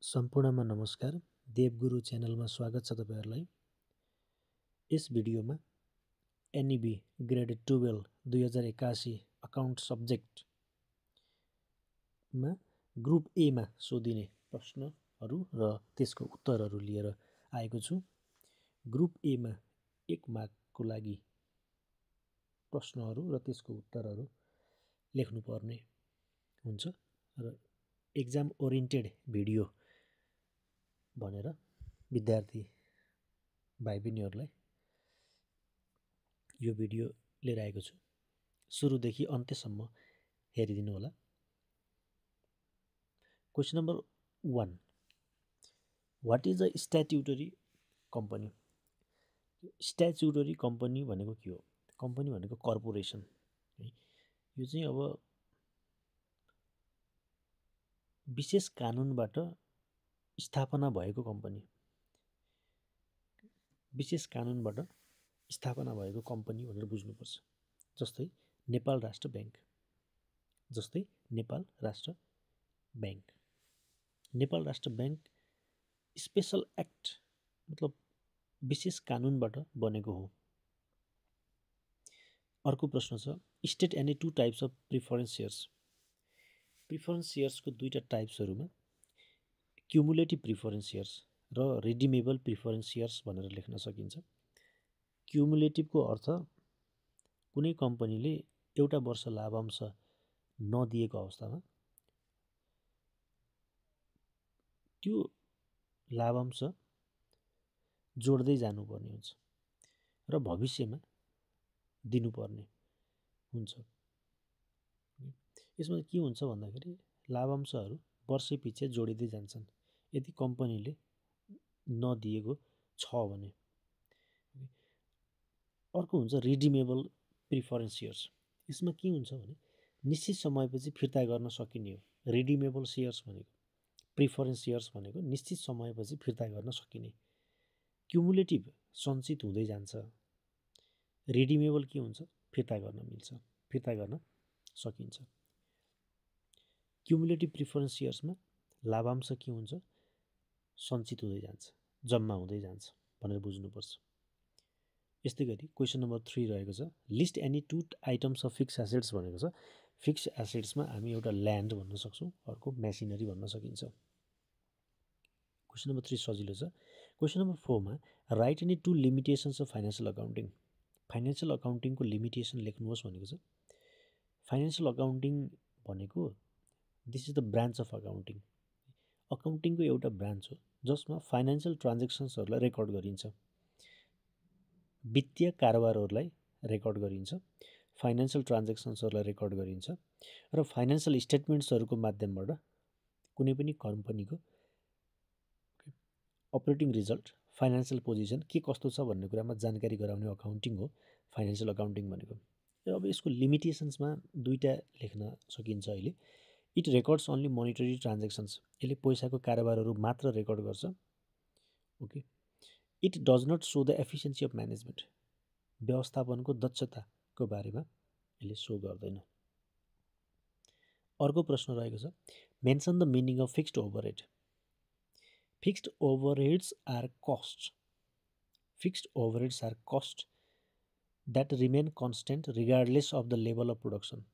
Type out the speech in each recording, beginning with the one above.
सम्पूर्णमा नमस्कार। देवगुरु च्यानलमा स्वागत छ तपाईहरुलाई। यस भिडियोमा एनईबी ग्रेड 12 2081 अकाउन्ट सब्जेक्टमा ग्रुप ए मा सोधिने प्रश्नहरु र त्यसको उत्तरहरु लिएर आएको छु। ग्रुप ए मा 1 मार्कको लागि प्रश्नहरु र त्यसको उत्तरहरु लेख्नुपर्ने हुन्छ र एक्जाम ओरिएन्टेड भिडियो भनेर विद्यार्थी भाइ बहिनीहरुलाई यो भिडियो लिएर आएको छु। सुरुदेखि अन्त्यसम्म हेरिदिनु होला। Question number 1, what is a statutory company? Statutory company भनेको के हो? कम्पनी भनेको कर्पोरेसन है। यो चाहिँ अब विशेष कानुनबाट स्थापना भएको कम्पनी, विशेष कानुनबाट स्थापना भएको कम्पनी भनेर बुझ्नुपर्छ। जस्तै नेपाल राष्ट्र बैंक, जस्तै नेपाल राष्ट्र बैंक। नेपाल राष्ट्र बैंक स्पेशल एक्ट मतलब विशेष कानुनबाट बनेको हो। अर्को प्रश्न छ, state any two types of preference shares. Preference शेयर्सको दुईटा टाइप्सहरुमा क्युमुलेटिभ प्रिफरेन्स शेयर्स र रिडिमेबल प्रिफरेन्स शेयर्स भनेर लेख्न सकिन्छ। क्युमुलेटिभको अर्थ कुनै कम्पनीले एउटा वर्ष लाभांश नदिएको अवस्थामा त्यो लाभांश जोड्दै जानुपर्ने हुन्छ र भविष्यमा दिनुपर्ने हुन्छ। यसमा के हुन्छ भन्दाखेरि लाभांशहरु वर्षैपिच्छे जोडिदै जान्छन् यदि कम्पनीले नदिएको छ भने। अर्को हुन्छ रिडिमेबल प्रिफरेन्स शेयर्स। यसमा के हुन्छ भने निश्चित समयपछि फिर्ता गर्न सकिने हो। रिडिमेबल शेयर्स भनेको, प्रिफरेन्स शेयर्स भनेको निश्चित समयपछि फिर्ता गर्न सकिने। क्युमुलेटिभ सञ्चित हुँदै जान्छ। रिडिमेबल के हुन्छ? फिर्ता गर्न मिल्छ, फिर्ता गर्न सकिन्छ। क्युमुलेटिभ प्रिफरेन्स शेयर्समा लाभांश के हुन्छ? सञ्चित हुँदै जान्छ, जम्मा हुँदै जान्छ भनेर बुझ्नुपर्छ। यस्तै गरी क्वेशन नम्बर 3 रहेको छ, list any two items of fix assets भनेको छ। फिक्स एसेट्समा हामी एउटा ल्यान्ड भन्न सक्छौं, अर्को मेसिनरी भन्न सकिन्छ। क्वेशन नम्बर 3 सजिलो छ। क्वेशन नम्बर 4 मा write any two limitations of financial accounting. Financial अकाउन्टिङको लिमिटेसन लेख्नुहोस् भनेको छ। फाइनान्शियल अकाउन्टिङ भनेको this is the branch of accounting. अकाउन्टिङको एउटा ब्रान्च हो जसमा फाइनान्शियल ट्रान्ज्याक्सन्सहरुलाई रेकर्ड गरिन्छ, वित्तीय कारोबारहरुलाई रेकर्ड गरिन्छ, फाइनान्शियल ट्रान्ज्याक्सन्सहरुलाई रेकर्ड गरिन्छ र फाइनान्शियल स्टेटमेन्ट्सहरुको माध्यमबाट कुनै पनि कम्पनीको अपरेटिङ रिजल्ट, फाइनान्शियल पोजिसन के कस्तो छ भन्ने कुरामा जानकारी गराउने अकाउन्टिङ हो फाइनान्शियल अकाउन्टिङ भनेको। अब यसको लिमिटेसन्समा दुईटा लेख्न सकिन्छ अहिले। It records only monetary transactions. यसले पैसाको कारोबारहरु मात्र रेकर्ड गर्छ। Okay. It does not show the efficiency of management. व्यवस्थापनको दक्षताको बारेमा यसले सो गर्दैन। अर्को प्रश्न रहेको छ, mention the meaning of fixed overhead. Fixed overheads are costs. Fixed overheads are costs that remain constant regardless of the level of production.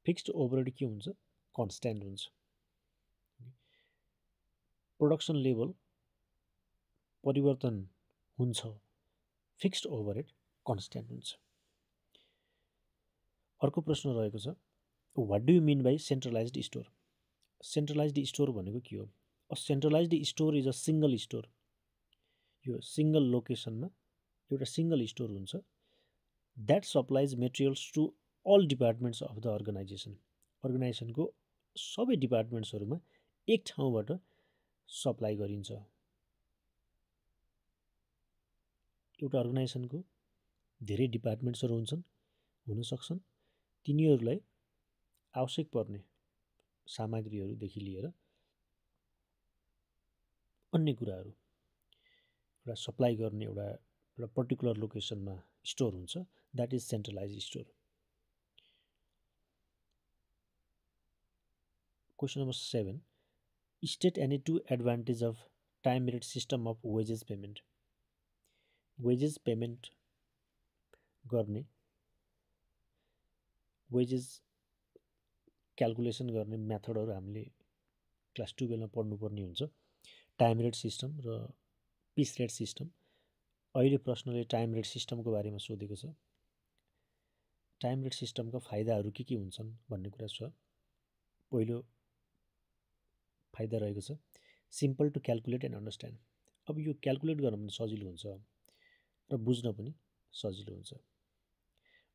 Fixed overhead के हुन्छ? कन्स्ट्यान्ट हुन्छ। प्रोडक्सन लेभल परिवर्तन हुन्छ, फिक्स्ड ओभरहेड कन्स्ट्यान्ट हुन्छ। अर्को प्रश्न रहेको छ, what do you mean by centralised store? Centralised store भनेको के हो? A centralised store is a single store. यो सिंगल लोकेसनमा एउटा सिंगल स्टोर हुन्छ that supplies materials to all departments of the organisation. अर्गनाइजेसनको सबै डिपार्टमेन्ट्सहरुमा एक ठाउँबाट सप्लाई गरिन्छ। एउटा अर्गनाइजेसनको धेरै डिपार्टमेन्ट्सहरु हुन सक्छन्। तिनीहरुलाई आवश्यक पर्ने सामग्रीहरुदेखि लिएर अन्य कुराहरु एउटा सप्लाई गर्ने एउटा पर्टिकुलर लोकेसनमा स्टोर हुन्छ, that is centralised store. Question number 7 state any 2 advantage of time merit system of wages payment wages payment गर्ने वेजेस क्यालकुलेसन गर्ने मेथडहरू हामीले क्लास 12 मा पढ्नुपर्ने हुन्छ टाइम रेट सिस्टम र पिस रेट सिस्टम अहिले प्रश्नले टाइम रेट सिस्टमको बारेमा सोधेको छ टाइम रेट सिस्टमका फाइदाहरू के हुन्छन् भन्ने कुरा छ पहिलो फाइदा रहेको छ simple to calculate and understand अब यो क्यालकुलेट गर्न पनि सजिलो हुन्छ र बुझ्न पनि सजिलो हुन्छ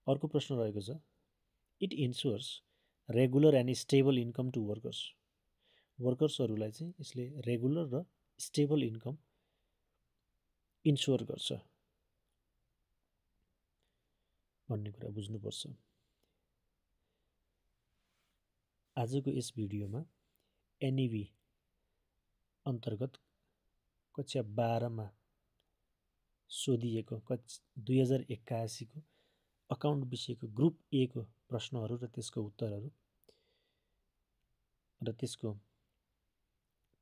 अर्को प्रश्न रहेको छ it ensures regular and stable income to वर्कर्सहरूलाई चाहिँ यसले रेगुलर र स्टेबल इन्कम इन्स्योर गर्छ भन्ने कुरा बुझ्नुपर्छ आजको यस भिडियोमा एनइभी अन्तर्गत कक्षा 12 मा सोधिएको 2081 को अकाउन्ट विषयको ग्रुप ए को प्रश्नहरू र त्यसको उत्तरहरू र त्यसको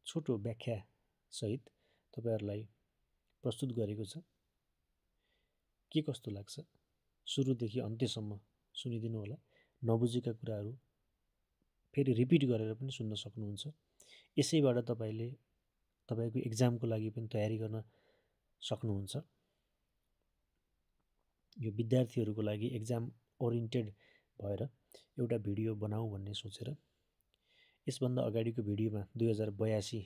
छोटो व्याख्या सहित तपाईहरुलाई प्रस्तुत गरेको छ के कस्तो लाग्छ सुरुदेखि अन्त्यसम्म सुनिदिनु होला नबुझेका कुराहरू फेरि रिपिट गरेर पनि सुन्न सक्नुहुन्छ यसैबाट तपाईले तपाईको एक्जामको लागि पनि तयारी गर्न सक्नुहुन्छ यो विद्यार्थीहरुको लागि एक्जाम ओरिएन्टेड भएर एउटा भिडियो बनाऊ भन्ने सोचेर यसभन्दा अगाडिको भिडियोमा 2082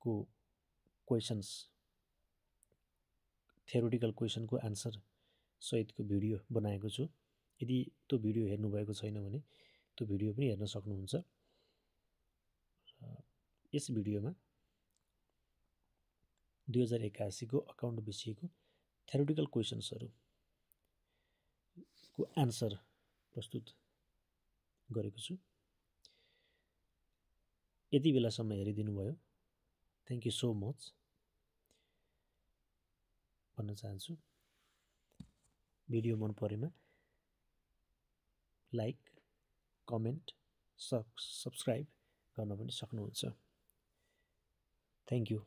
को क्वेशन्स थ्योरेटिकल क्वेशनको आन्सर सहितको भिडियो बनाएको छु यदि त्यो भिडियो हेर्नु भएको छैन भने त्यो भिडियो पनि हेर्न सक्नुहुन्छ यस भिडियोमा 2081 को अकाउन्ट विषयको थ्योरेटिकल क्वेशन्सहरु को आन्सर प्रस्तुत गरेको छु यति बेलासम्म हेरिदिनु भयो थ्यांक यू सो मच भन्न चाहन्छु भिडियो मन परेमा लाइक कमेन्ट सब्स्क्राइब गर्न पनि सक्नुहुन्छ थ्यांक यू